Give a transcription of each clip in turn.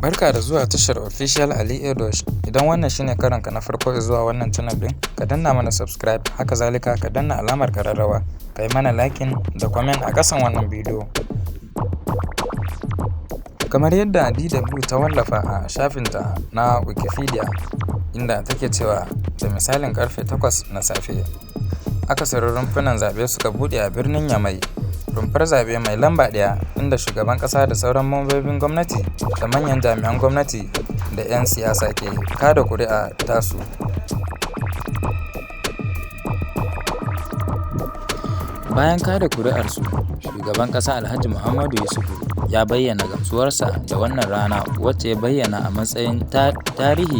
Barka da zuwa tashar Official Ali Edosh. Idan wannan shine karonka na farko zuwa wannan channel ɗin, ka danna mana subscribe, haka zalika ka danna alamar kararrawa, ka yi mana liking da comment a ƙasan wannan bidiyo. Kamar yadda DW ta wallafa a shafinta na Wikipedia, inda take cewa da misalin karfe 8 na safe, akasarin rumfunan zaɓe suka buɗe a birnin Yamai. Rumfar zaɓe mai lamba 1, inda shugaban ƙasa da sauran mambobin gwamnati da manyan jami'an gwamnati da 'yan siyasa ke kada kuri'a tasu. Bayan kada kuri'arsu, Shugaban ƙasa Alhaji Muhammadu Isufu ya bayyana gamsuwarsa da wannan rana wacce ya bayyana a matsayin tarihi,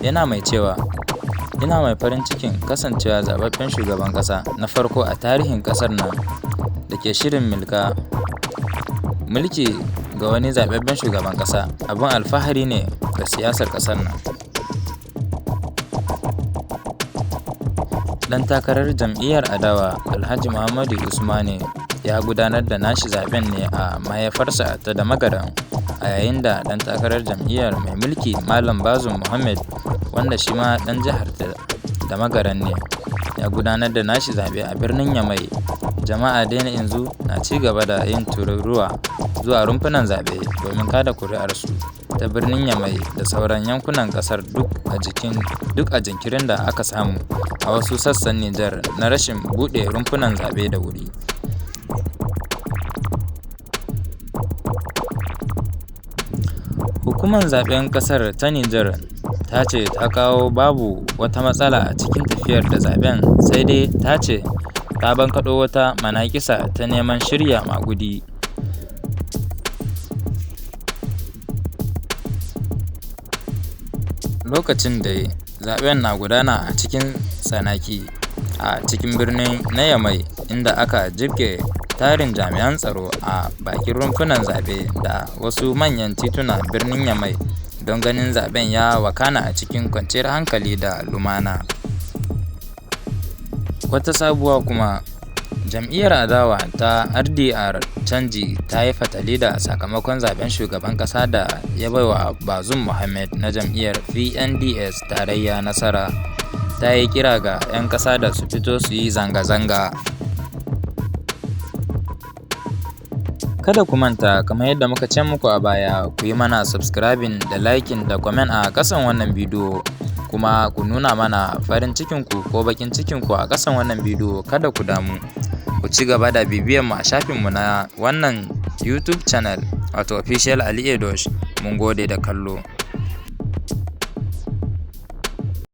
yana mai cewa, "Ina mai farin cikin kasancewa zaɓaɓɓen shugaban ƙasa na farko a tarihin ƙasar nan da ke shirin miƙa mulki ga wani zaɓaɓɓen shugaban ƙasa, abin alfahari ne ga siyasar ƙasar nan." Ɗan takarar jam'iyyar adawa Alhaji Muhammadu Usmane ya gudanar da nashi zaɓen ne a mahaifarsa ta Damagaram, a yayin da ɗan takarar jam'iyyar mai mulki Malam Bazoum Mohamed, wanda shi ma ɗan jihar ta Damagaram ne, ya gudanar da nashi zaɓe a birnin Yamai. Jama'a dai yanzu na ci gaba da yin tururuwa zuwa rumfunan zaɓe domin kada kuri'arsu ta birnin Yamai da sauran yankunan ƙasar duk a jinkirin da aka samu a wasu sassan Nijar na rashin buɗe rumfunan zaɓe da wuri. Hukumar zaɓen ƙasar ta Nijar ta ce ta kawo babu wata matsala a cikin tafiyar da zaɓen, sai dai ta ce ta bankaɗo wata manaƙisa ta neman shirya maguɗi. Lokacin dai zaɓen na gudana a cikin tsanaki a cikin birnin na Yamai, inda aka jibge tarin jami'an tsaro a bakin rumfunan zaɓe da wasu manyan titunan birnin Yamai don ganin zaɓen ya wakana a cikin kwanciyar hankali da lumana. Wata sabuwa kuma, jam'iyyar adawa ta RDR Canji ta yi fatali da sakamakon zaɓen shugaban ƙasa da ya baiwa Bazoum Mohamed na jam'iyyar PNDS Tarayya nasara, ta yi kira ga 'yan ƙasa da su fito su yi zanga-zanga. Kada ku manta, kamar yadda muka ce muku a baya, ku yi mana subscribing da liking da comment a ƙasan wannan bidiyo, kuma ku nuna mana farin cikinku ko baƙin cikinku a ƙasan wannan bidiyo. Kada ku damu, ku ci gaba da bibiyan mu a shafinmu na wannan YouTube channel, wato Official Ali Edosh. Mun gode da kallo.